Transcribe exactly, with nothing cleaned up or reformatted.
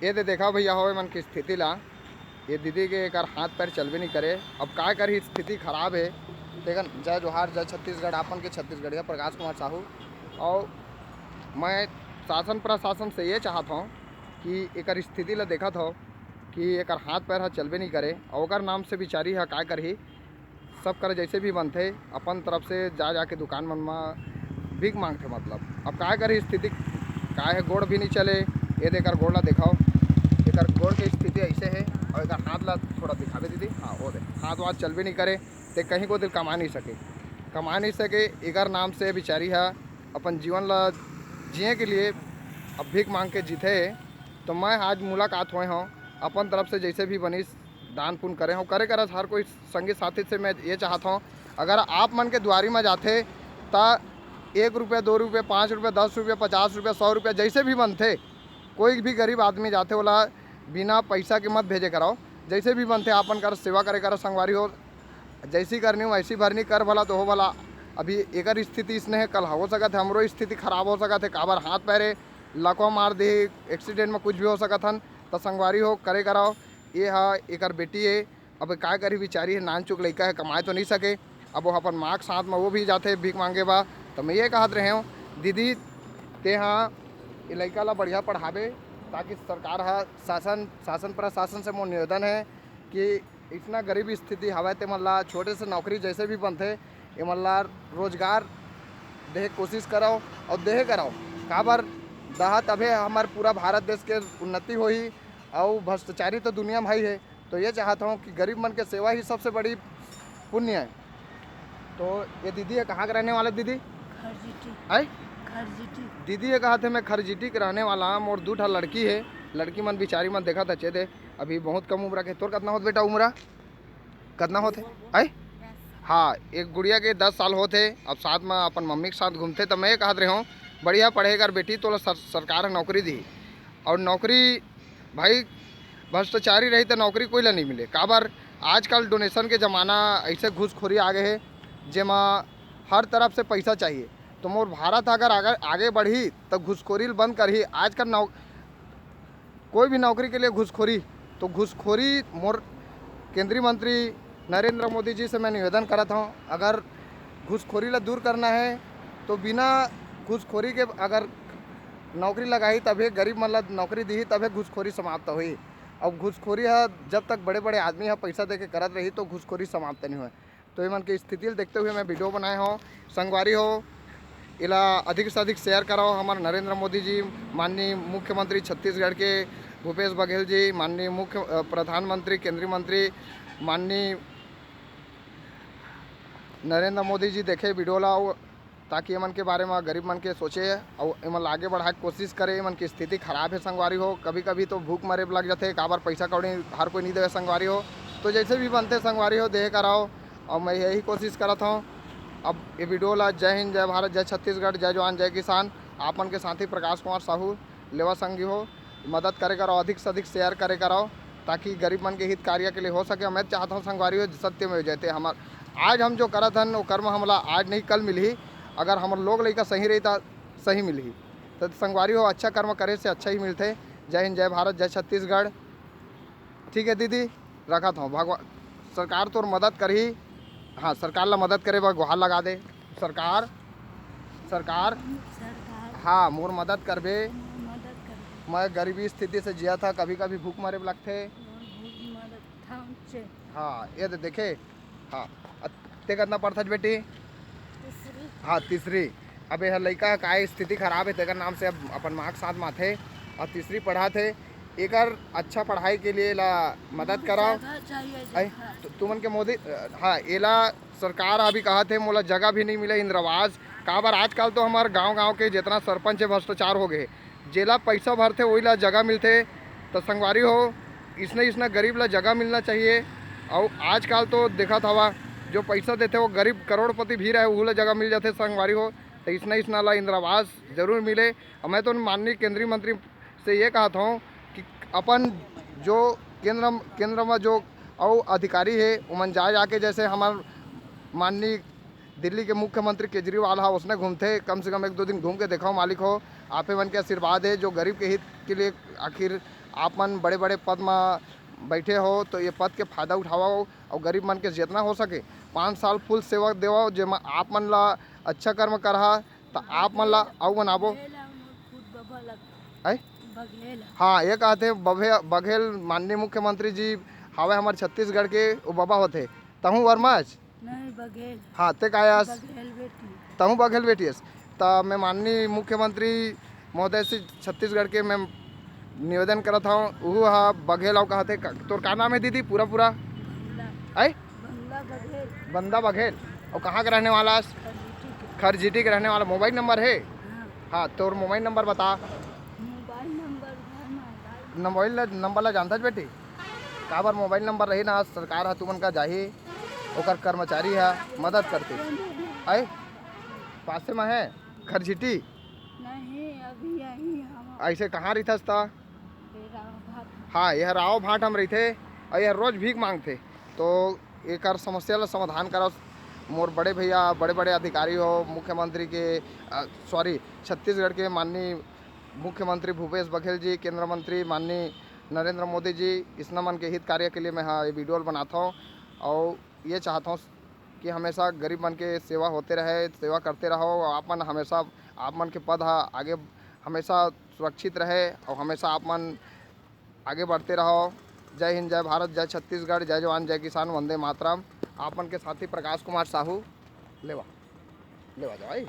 ये दे देखा भैया हो, एमन के स्थिति ला, ये दीदी के एकर हाथ पैर चलबे नहीं करे। अब का करही, स्थिति खराब है। तेकर जय जोहार, जय छत्तीसगढ़, आपन के छत्तीसगढ़िया प्रकाश कुमार साहू। और मैं शासन प्रशासन से ये चाहत हूँ कि एकर स्थिति ला देखत हो कि एकर हाथ पैर ह चलबे नहीं करे, और ओकर नाम से बिचारी ह का करही, सब कर जैसे भी बनथे, अपन तरफ से जा जाके दुकान मन म भीख मांगथे। मतलब, अब का करही, स्थिति का है, गोड़ भी नहीं चले। ये दे एकर गोड़ ला देखाओ, एकर गोड़ के स्थिति ऐसे है। और एकर हाथ ला थोड़ा दिखावे दीदी, हाँ, वो दे, हाथ वाथ चलबे नहीं करे, ते कहीं को दिल कमा नहीं सके, कमा नहीं सके। एकर नाम से बिचारी ह अपन जीवन ला जिए के लिए अब भीख मांग के जीथे। तो मैं आज मुलाकात होए हूँ, अपन तरफ से जैसे भी बनिस दान पुण्य करे हूँ, करे करत हर कोई संगी साथी से मैं ये चाहत हूँ, अगर आप मन के दुआरी में जाथे त एक रुपया, दो रुपया, पाँच रुपया, दस रुपया, पचास रुपया, सौ रुपया, जैसे भी बनथे, कोई भी गरीब आदमी जाथे, ओला बिना पैसा के मत भेजे कराओ। जैसे भी बनथे, आपन कर सेवा करे करो संगवारी हो। जैसी करनी हो वैसी भरनी, कर भला तो हो भला। अभी एकर स्थिति इसने है, कल हो सकत है हमरो स्थिति खराब हो सकत है, काबर हाथ पैरे लकवा मार दे, एक्सीडेंट में कुछ भी हो सकत हन। त संगवारी हो, करे कराओ, ये हा एकर बेटी है। अब का करी, बिचारी है, नान चुक लइका है, कमाए तो नहीं सके। अब वो अपन माँ के साथ में वो भी जाथे भीख मांगे बा। तो मैं ये कहत रहे हूँ, दीदी, ते हाँ ये लइका ला बढ़िया पढ़ाबे, ताकि सरकार हा, शासन, शासन प्रशासन से मोर निवेदन है कि इतना गरीब स्थिति हवय, ते मन ला छोटे से नौकरी जैसे भी बनथे, ये मन ला रोजगार देहे कोशिश करो और देहे करो। काबर दहा तभे हमार पूरा भारत देश के उन्नति होही। और भ्रष्टाचारी तो दुनिया में ही है, तो ये चाहत हूँ कि गरीब मन के सेवा ही सबसे बड़ी पुण्य है। तो ये दीदी है, कहाँ के रहने वाले दीदी? खरजीटी। आय? खरजीटी। दीदी ये कहत है, मैं खरजीटी के रहने वाला हूँ, मोर दू ठा लड़की है, लड़की मन बिचारी मन देखत अच्छे थे, अभी बहुत कम उम्र के। तोर कितना होत बेटा उम्र? कितना होत है? आय? हाँ, एक गुड़िया के दस साल होत है। अब साथ में अपन मम्मी के साथ घूमथे, तो मैं ये कहत रहे हूँ, बढ़िया पढ़े कर बेटी, तोला सर, सरकार ह नौकरी दी। और नौकरी भाई, भ्रष्टाचारी रही तो नौकरी कोई ला नहीं मिले। काबर आजकल डोनेशन के ज़माना, ऐसे घूसखोरी आ गए है, जेमा हर तरफ से पैसा चाहिए। तो मोर भारत अगर आगे, आगे बढ़ी तो घूसखोरी ल बंद करही। आजकल नौ, कोई भी नौकरी के लिए घूसखोरी, तो घूसखोरी मोर केंद्रीय मंत्री नरेंद्र मोदी जी से मैं निवेदन करत हूँ, अगर घूसखोरी ला दूर करना है तो बिना घूसखोरी के अगर नौकरी लगाही तभे गरीब मन ला नौकरी दीही, तभे घूसखोरी समाप्त होही। अब घूसखोरी ह जब तक बड़े बड़े आदमी ह पैसा दे के करत रही तो घूसखोरी समाप्त नहीं होय। तो एमन के स्थिति ल देखते हुए मैं वीडियो बनाए हूँ। संगवारी हो, एला अधिक से अधिक शेयर कराओ। हमारे नरेंद्र मोदी जी, माननीय मुख्यमंत्री छत्तीसगढ़ के भूपेश बघेल जी, माननीय मुख्य, अ, प्रधानमंत्री, केंद्रीय मंत्री, माननीय नरेंद्र मोदी जी देखे वीडियो ला, ताकि एमन के बारे में गरीब मन के सोचे और एमन ला आगे बढ़ाए के कोशिश करे। एमन की स्थिति खराब है संगवारी हो, कभी कभी तो भूख मरे लग जाते, काबर पैसा कौड़ी हर कोई नहीं देवे संगवारी हो। तो जैसे भी बनते संगवारी हो, देहे कराओ। और मैं यही कोशिश करत हूँ। अब ये वीडियो ला जय हिंद, जय भारत, जय छत्तीसगढ़, जय जवान, जय किसान, आपन के साथी प्रकाश कुमार साहू लेवा संगी हो, मदद करे करो, अधिक से अधिक शेयर करे करो, ताकि गरीब मन के हित कार्य के लिए हो सके। मैं चाहता हूँ संगवारी हो, सत्य में जयते हमार, आज हम जो करत हन वो कर्म हमला आज नहीं कल मिलही। अगर हमर लोग लइका सही रही तो सही मिलही। तो संगवारी हो, अच्छा कर्म करे से अच्छा ही मिलते। जय हिंद, जय भारत, जय छत्तीसगढ़। ठीक है दीदी, रखत हूँ। भगवान, सरकार तोर मदद करही। हाँ, सरकार ला मदद करे बर गुहार लगा दे। सरकार, सरकार, सरकार हाँ, मोर मदद करबे। मोर मदद करबे। मैं गरीबी स्थिति से जिया था, कभी कभी भूख मरे लगथे। मोर भूख मरत था उनसे। हाँ, ये दे देखे। हाँ, अ, ते कितना पढ़थस बेटी? तीसरी। हाँ, तीसरी। अब यह लइका का स्थिति खराब है, तेकर नाम से अब अपन माँ के साथ माथे और तीसरी पढ़ाथे। एकर अच्छा पढ़ाई के लिए ला मदद कराओ। जगह चाहिए, अरे, जगह। तु-, तुमन के मोदी, अ, हाँ, एला सरकार अभी कहा थे, मोला जगह भी नहीं मिले, इंदिरा आवास। काबर आजकल तो हमार गांव-गांव के जितना सरपंच है, भ्रष्टाचार हो गए। जेला पैसा भरथे, वही ला जगह मिलथे। तो संगवारी हो, इसने, इसने गरीब ला जगह मिलना चाहिए। और आजकल तो देखत हवा, जो पैसा देथे, वो गरीब करोड़पति भी रहे, वहू ला जगह मिल जाथे संगवारी हो। तो इसने, इसने ला इंदिरा आवास जरूर मिले। और मैं तो माननीय केंद्रीय मंत्री से ये कहत हूँ कि अपन जो केंद्र, केंद्र में जो और अधिकारी है, उमन जा जाके, जैसे हमार माननीय दिल्ली के मुख्यमंत्री केजरीवाल हा, उसने घूमथे, कम से कम एक दो दिन घूम के देखाओ मालिक हो। आपे मन के आशीर्वाद है जो गरीब के हित के लिए आखिर आप मन बड़े बड़े पद में बैठे हो, तो ये पद के फायदा उठाओ और गरीब मन के जितना हो सके पाँच साल फुल सेवा देवाओ, जेमा आप मन ला अच्छा कर्म करहा, तो आप मन ला अउ बनाबो। आय? हाँ, ये कहते बघे-, बघेल माननीय मुख्यमंत्री जी हावे हमारे छत्तीसगढ़ के, वो बबा होते। तहूँ वर्माच? नहीं, बघेल। हाँ, ते का आस? बघेल बेटी। तहूँ बघेल बेटी अस। त मैं माननीय मुख्यमंत्री महोदय से छत्तीसगढ़ के मैं निवेदन करत हूँ, वो हा बघेल अउ कहते, का-, तोर का नाम है दीदी? पूरा पूरा? बंदा। आय? बंदा बघेल। बंदा बघेल। और कहाँ के रहने वाला अस? खरजीटी के। खरजीटी के रहने वाला। मोबाइल नंबर है? हाँ। हाँ, तोर मोबाइल नंबर बता। मोबाइल नंबर है ना, मोबाइल नंबर ला जानता बेटी? काबर मोबाइल नंबर रही ना, सरकार हा तुमन का जाही, ओकर कर्मचारी हा मदद करते। आय? पासे में है खरजीटी? नहीं, अभी यही हम ऐसे कहाँ रहिथस ता? ये राव भाट। हाँ, यह राव भाट हम रहिथे, और यह रोज भीख मांगथे। तो एकर समस्या ला समाधान करो। मोर बड़े भैया, बड़े बड़े अधिकारी हो मुख्यमंत्री के, सॉरी, छत्तीसगढ़ के माननीय मुख्यमंत्री भूपेश बघेल जी, केंद्र मंत्री माननीय नरेंद्र मोदी जी, इसना मन के हित कार्य के लिए मैं हाँ ये वीडियो बनाता हूँ और ये चाहता हूँ कि हमेशा गरीब मन के सेवा होते रहे, सेवा करते रहो। आप मन हमेशा, आप मन के पद हा आगे हमेशा सुरक्षित रहे और हमेशा आप मन आगे बढ़ते रहो। जय हिंद, जय भारत, जय छत्तीसगढ़, जय जवान, जय किसान, वंदे मातरम। आप मन के साथी प्रकाश कुमार साहू, लेवा, लेवा जाओ, आई।